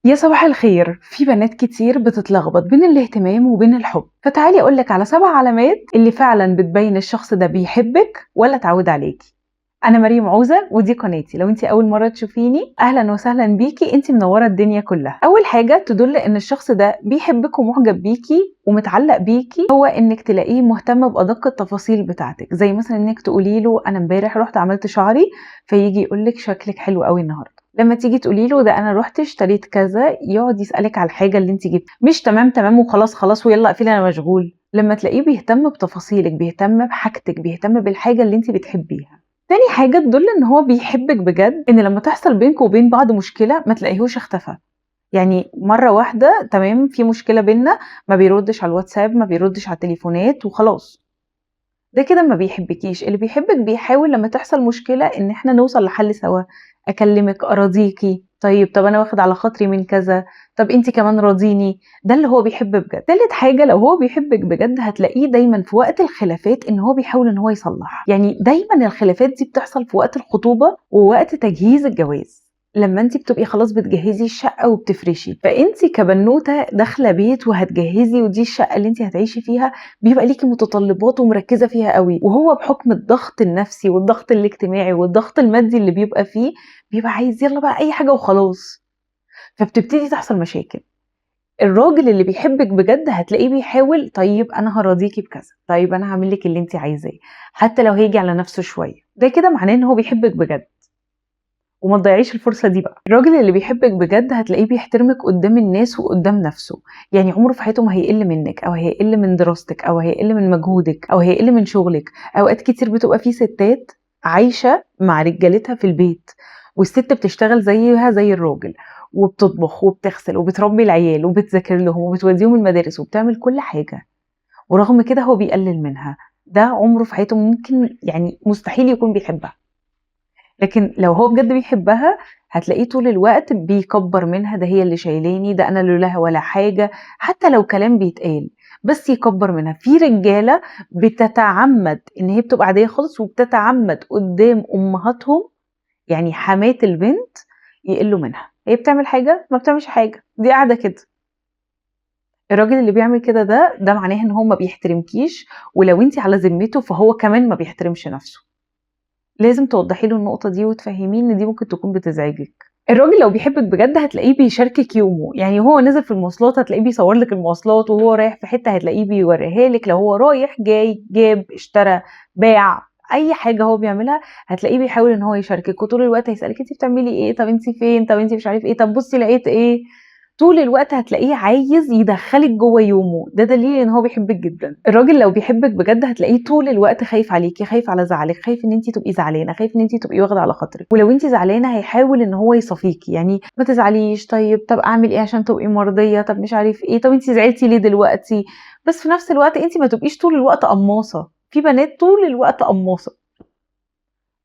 يا صباح الخير. في بنات كتير بتتلخبط بين الاهتمام وبين الحب، فتعالي اقولك على 7 علامات اللي فعلا بتبين الشخص ده بيحبك ولا اتعود عليكي. انا مريم عوزة ودي قناتي، لو انت اول مرة تشوفيني اهلا وسهلا بيكي، انت منورة الدنيا كلها. اول حاجة تدل ان الشخص ده بيحبك ومعجب بيكي ومتعلق بيكي هو انك تلاقيه مهتم بادق التفاصيل بتاعتك، زي مثلا انك تقولي له انا امبارح رحت عملت شعري، فيجي يقولك شكلك حلو قوي النهارده. لما تيجي تقولي له ده انا رحت اشتريت كذا، يقعد يسالك على الحاجة اللي انت جبتها، مش تمام تمام وخلاص خلاص ويلا اقفلي انا مشغول. لما تلاقيه بيهتم بتفاصيلك، بيهتم بحاجتك، بيهتم بالحاجة اللي انت بتحبيها. تاني حاجة تدل ان هو بيحبك بجد ان لما تحصل بينكم وبين بعض مشكلة ما تلاقيهوش اختفى، يعني مرة واحدة تمام في مشكلة بينا ما بيردش على الواتساب، ما بيردش على التليفونات وخلاص، ده كده ما بيحبكيش. اللي بيحبك بيحاول لما تحصل مشكلة ان احنا نوصل لحل سوا، اكلمك اراضيكي، طيب طب انا واخد على خاطري من كذا، طب انت كمان راضيني، ده اللي هو بيحب بجد. تالت حاجة لو هو بيحبك بجد هتلاقيه دايما في وقت الخلافات ان هو بيحاول ان هو يصلح، يعني دايما الخلافات دي بتحصل في وقت الخطوبة ووقت تجهيز الجواز، لما انت بتبقي خلاص بتجهزي الشقة وبتفرشي، فانت كبنوته داخله بيت وهتجهزي ودي الشقة اللي انت هتعيشي فيها، بيبقى ليكي متطلبات ومركزه فيها قوي، وهو بحكم الضغط النفسي والضغط الاجتماعي والضغط المادي اللي بيبقى فيه بيبقى عايز يلا بقى اي حاجة وخلاص، فبتبتدي تحصل مشاكل. الراجل اللي بيحبك بجد هتلاقيه بيحاول، طيب انا هراضيكي بكذا، طيب انا هعمل لك اللي انت عايزاه، حتى لو هيجي على نفسه شوية، ده كده معناه ان هو بيحبك بجد، وما تضيعيش الفرصة دي بقى. الراجل اللي بيحبك بجد هتلاقيه بيحترمك قدام الناس وقدام نفسه، يعني عمره في حياته ما هيقل منك او هيقل من دراستك او هيقل من مجهودك او هيقل من شغلك. اوقات كتير بتبقى في ستات عايشه مع رجالتها في البيت، والست بتشتغل زيها زي الراجل، وبتطبخ وبتغسل وبتربي العيال وبتذاكر لهم وبتوديهم المدارس وبتعمل كل حاجة، ورغم كده هو بيقلل منها، ده عمره في حياته ممكن يعني مستحيل يكون بيحبها. لكن لو هو بجد بيحبها هتلاقيه طول الوقت بيكبر منها، ده هي اللي شايلاني، ده انا لولاها ولا حاجة، حتى لو كلام بيتقال بس يكبر منها. في رجاله بتتعمد ان هي بتبقى عادية خالص وبتتعمد قدام امهاتهم، يعني حمات البنت، يقلوا منها، هي بتعمل حاجة ما بتعملش حاجة، دي قاعدة كده. الراجل اللي بيعمل كده ده معناه ان هو ما بيحترمكيش، ولو انت على ذمته فهو كمان ما بيحترمش نفسه. لازم توضحي له النقطة دي وتفهميه ان دي ممكن تكون بتزعجك. الراجل لو بيحبك بجد هتلاقيه بيشاركك يومه، يعني هو نزل في المواصلات هتلاقيه بيصور لك المواصلات، وهو رايح في حتة هتلاقيه بيوريها لك، لو هو رايح جاي جاب اشترى باع اي حاجة هو بيعملها هتلاقيه بيحاول ان هو يشاركك، وطول الوقت هيسألك انت بتعملي ايه، طب انت فين، طب انت مش عارف ايه، طب بصي لقيت ايه. طول الوقت هتلاقيه عايز يدخلك جوه يومه، ده دليل ان هو بيحبك جدا. الراجل لو بيحبك بجد هتلاقيه طول الوقت خايف عليكي، خايف على زعلك، خايف ان انت تبقي زعلانة، خايف ان انت تبقي واخده على خاطرك، ولو انت زعلانة هيحاول ان هو يصفيكي، يعني ما تزعليش، طيب طب اعمل ايه عشان تبقي مرضية، طب مش عارف ايه، طب انت زعلتي ليه دلوقتي. بس في نفس الوقت انت ما تبقيش طول الوقت قماصه، في بنات طول الوقت قماصه.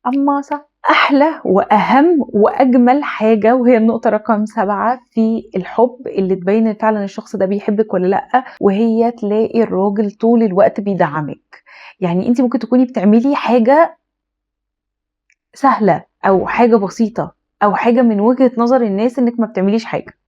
قماصه احلى واهم واجمل حاجة، وهي النقطة رقم 7 في الحب اللي تبين فعلا الشخص ده بيحبك ولا لا، وهي تلاقي الراجل طول الوقت بيدعمك. يعني انت ممكن تكوني بتعملي حاجة سهلة او حاجة بسيطة او حاجة من وجهه نظر الناس انك ما بتعمليش حاجة،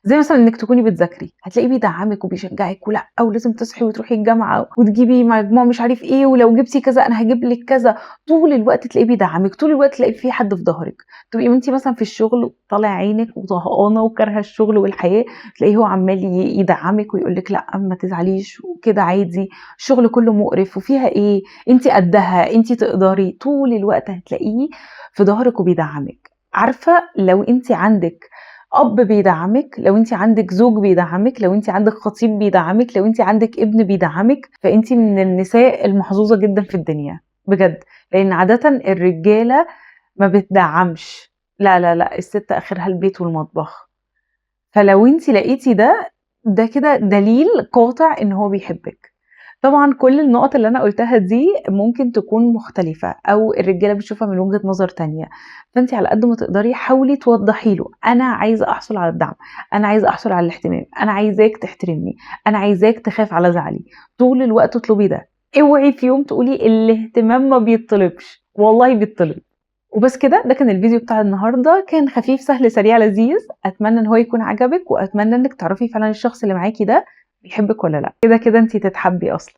زي مثلا انك تكوني بتذاكري، هتلاقيه بيدعمك وبيشجعك، ولا او لازم تصحي وتروحي الجامعة وتجيبي مجموع مش عارف ايه، ولو جبتي كذا انا هجيب لك كذا. طول الوقت تلاقيه بيدعمك، طول الوقت تلاقي في حد في ظهرك. تبقي انت مثلا في الشغل طالع عينك وطهقانه وكارهه الشغل والحياة، تلاقيه هو عمال يدعمك ويقول لك لا ما تزعليش وكده عادي، الشغل كله مقرف وفيها ايه، انت قدها، انت تقدري. طول الوقت هتلاقيه في ظهرك وبيدعمك. عارفه لو انت عندك اب بيدعمك، لو انت عندك زوج بيدعمك، لو انت عندك خطيب بيدعمك، لو انت عندك ابن بيدعمك، فانت من النساء المحظوظه جدا في الدنيا بجد. لان عادة الرجالة ما بتدعمش، لا لا لا، الست اخرها البيت والمطبخ. فلو انت لقيتي ده كده دليل قاطع ان هو بيحبك. طبعا كل النقط اللي انا قلتها دي ممكن تكون مختلفة او الرجالة بتشوفها من وجهة نظر تانية، فانت على قد ما تقدري حاولي توضحي له انا عايزة احصل على الدعم، انا عايزة احصل على الاهتمام، انا عايزاك تحترمني، انا عايزاك تخاف على زعلي. طول الوقت اطلبي ده، اوعي في يوم تقولي الاهتمام ما بيطلبش، والله بيطلب. وبس كده، ده كان الفيديو بتاع النهارده، كان خفيف سهل سريع لذيذ. اتمنى ان هو يكون عجبك، واتمنى انك تعرفي فعلا الشخص اللي معاكي ده بيحبك ولا لا. كده كده انتي تتحبي اصلا.